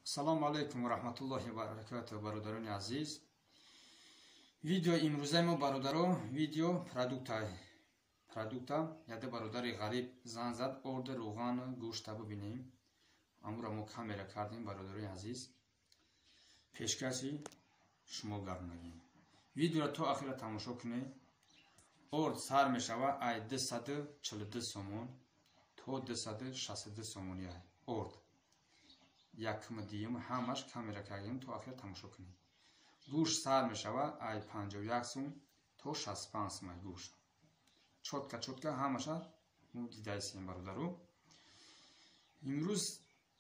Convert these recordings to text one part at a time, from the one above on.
Салому алайкум ва раҳматуллоҳи ва баракатуҳ, бародарони азиз. Видео имрӯзаи мо, бародаро, видео продукта. Яде бародари ғариб зан зад, орди рӯғану гӯшта бибинем. Амуро мо камера кардем, бародарони азиз. Пешкаши шумо гардонагем. Видеоро то ахира тамошо кунед. Орд сар мешава ай 242 сомон то 262 сомони орд. Якм, дуюм ҳамаш камера кардем, то ахир тамошо кунед. Гӯшт сар мешава ай 51 сум то 65 сум ай гӯшт. Чётко чётко ҳамаша мо дидаистем, бародару. Имрӯз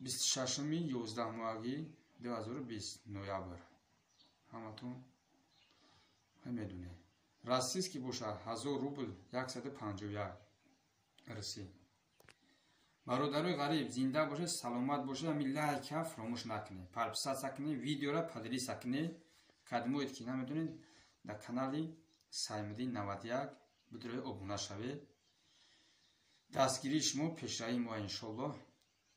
26-уми 11 моҳаги 2020, ноябр. Ҳаматон медонед. Российский боша 1000 рубл 151 русӣ. Бародарои ғариб, зинда бошед, саломат бошед, ҳамин лайка фаромӯш накунед, подписаться кунед, видеоро поделиться кунед. Кадмоед ки намедонед, дар канали Саймиддин 91 бидрои обуна шавед. Дастгирии шумо пешравии мо, иншоллоҳ.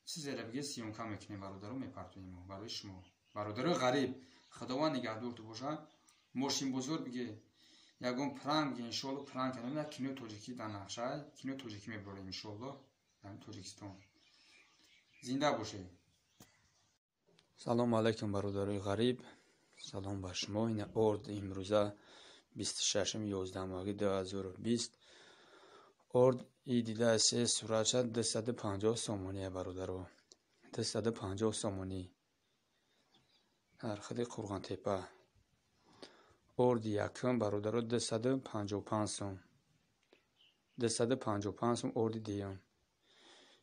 Чизеро биге, съёмка мекунем, бародаро, мепартоем мо барои шумо. Бародарои ғариб, Худованд нигаҳдорту бошад. Мошинбозор биге, ягон пранк биге, иншоллоҳ пранк кардем, як кинои тоҷикӣ дар нақша, кинои тоҷикӣ мебарорем, иншоллоҳ, дар Тоҷикистон. Зинда бошед. Салому алайкум, бародарои ғариб. Салом ба шумо. Ина орд имрӯза 26-уми 11 моҳи 2020. Орд и дида се суратша 250 сомоние, бародаро. 250 сомонӣ. Дар худи Қурғонтепа. Орди якум, бародаро, 255 сум. 255 сум орди дуюм.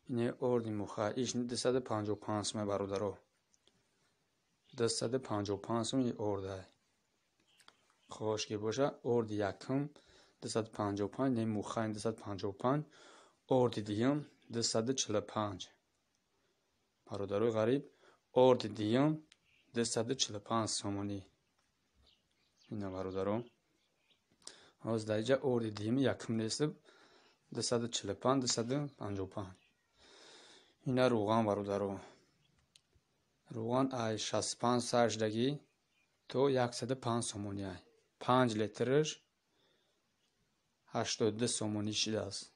Ине орди муха иш 255 сум, бародаро. 255 сум и ордай. Хош ки боша, орди якум 255, не муха 255, орди дуюм 245. Бародарои ғариб, орди дуюм 245 сомонӣ. Ина, бародаро. Ҳозир дар инҷа орди дуюми якум нест, 245, 255. Ина рӯған, бародаро. Рӯған ай 65 сар шудагӣ то 105 сомонӣ ай. 5 литраш 82 сомонӣ шудааст.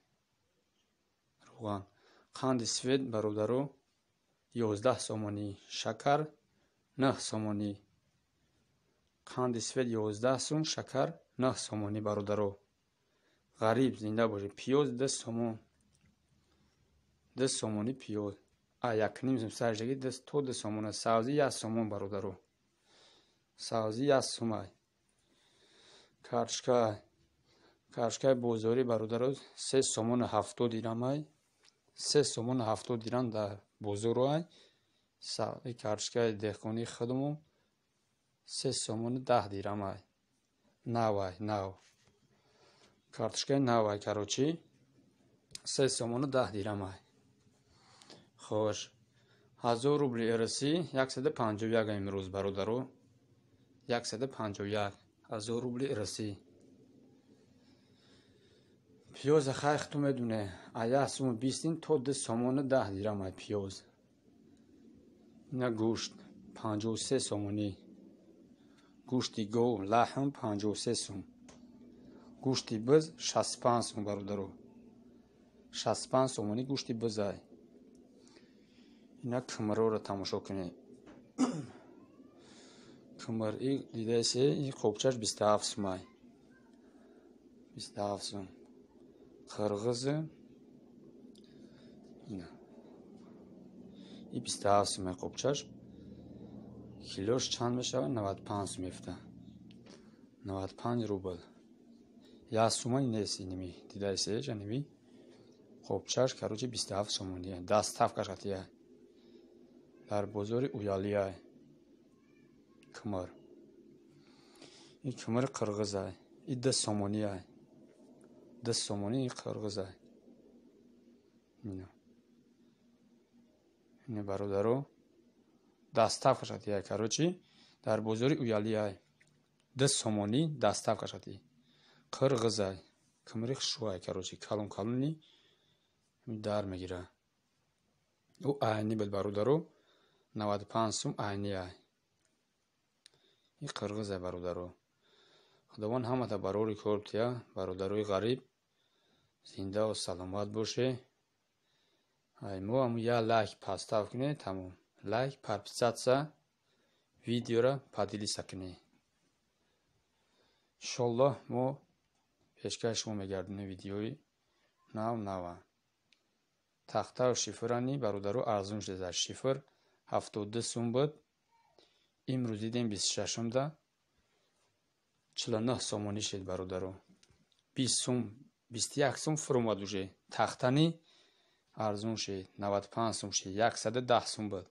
Рӯған. Қанди сифед, бародаро, 11 сомонӣ, шакар 9 сомонӣ. Қанди сифед 11 сум, шакар 9 сомонӣ, бародаро. Ғариб, зинда бошед. Пиёз 2 сомон. 2 сомонӣ пиёз. А 1,5 сум сар шудагӣ то 2 сомона. Сабзӣ 1 сомон, бародаро. Сабзӣ 1 сум ай. Картошка, картошкаи бозорӣ, бародаро, 3 сомону 70 дирам ай. 3 сомону 70 дирам дар бозоро ай. Картошкаи деҳқонии худамон 3 сомону 10 дирам ай. Нав ай, нав. Картошкаи нав ай, короче, 3 сомону 10 дирам ай. Хош, 1000 рубли РС 151 имрӯз, бародаро. 151 1000 рубли РС. Пиёза хай худтон медоне, а 1 суму 20 то 2 сомону 10 дирам ай пиёз. Ина гӯшт 53 сомонӣ. Гӯшти гов лаҳм 53 сум. Гӯшти биз 65 сум, бародаро. 65 сомонӣ гӯшти биз ай. Ина кимрора тамошо кунед. Кимр и дидасе, и қобчаш 27 сум ай. 27 сум. Қирғиз ина. И 27 сум ай қобчаш. Килош чанд мешавад? 95 сум мефта. 95 рубл. 1 сумани нест иними. Дидасе, жаними. Қобчаш, короче, 27 сомонӣ. Доставкаш қатия. Дар бозори Уялӣ ай. Кимр. Ин кимри қирғиз ай. И 2 сомонӣ ай. 2 сомонӣ ин қирғиз ай. Ина. Ина, бародаро, доставкаш қатия, короче, дар бозори Уялӣ ай. 2 сомонӣ доставкаш қатӣ. Қирғиз ай. Кимри хушрӯ ай, короче, калон калони дар мегира. Ӯ айни буд, бародаро. 95 сум айниай. Ин қирғизай, бародаро. Худованд ҳамата барори кор тия, бародарои ғариб, зиндаву саломат боше. Ай мо ҳамун як лайк поставь кунед, тамом. Лайк, подписаться, видеоро поделиться кунед. Иншоллоҳ, мо пешкаши шумо мегардонем видеои нав нава. Тахтаву шифрани, бародаро, арзон шуда. Шифр 72 сум буд. Имрӯз дидем, 26-умда 49 сомонӣ шед, бародаро. 20 сум, 21 сум фуромад уже. Тахтани арзон шед, 95 сум шед, 110 сум буд.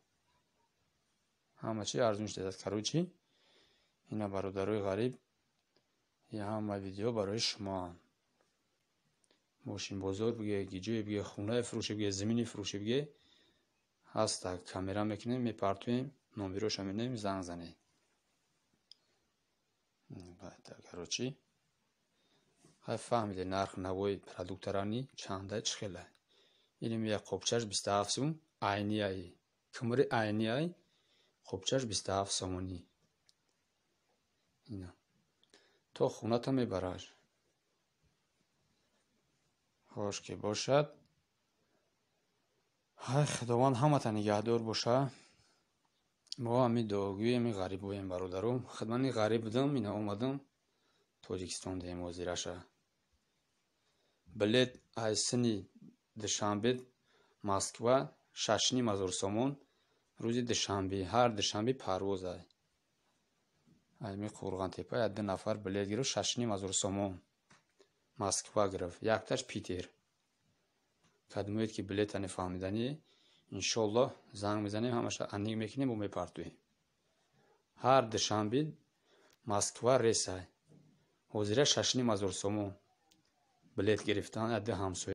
Ҳама чи арзон шудааст. Короче, ина, бародарои ғариб, ҳама видео барои шумоанд. Мошинбозор биге, гиҷое биге, хонаи фурӯше биге, замини фурӯше биге, ҳаста, камера мекунем, мепартоем, номероша менавем, занг занед. Короче, хай, фаҳмиде, нарх навои продуктарани чанда, чӣ хелай. Инам як қопчаш 27 сум, айниай. Кумри айниай, қопчаш 27 сомонӣ. Ина. То хоната мебараш. Хош ки бошад. Ҳай, Худованд ҳамата нигаҳдор боша. Мо ҳами дуогӯи ҳами ғарибоем, бародаро. Хидмани ғариб будам, ина омадам Тоҷикистон деем ҳозираша. Билет аз сини Душанбе Москва 6,5 ҳазор сомон рӯзи душанбе, ҳар душанбе парвоз ай. Ами Қурғонтепа як ду нафар билет гирифт, 6,5 ҳазор сомон. Москва гирифт, якташ Питер. Кадмоед ки билета нефаҳмиданӣ, иншоллоҳ, занг мезанем, ҳамаша аниқ мекунем ва мепартоем. Ҳар душанбе Москва рейс ай. Ҳозира 6,5 ҳазор сомон билет гирифтан як ду ҳамсоя.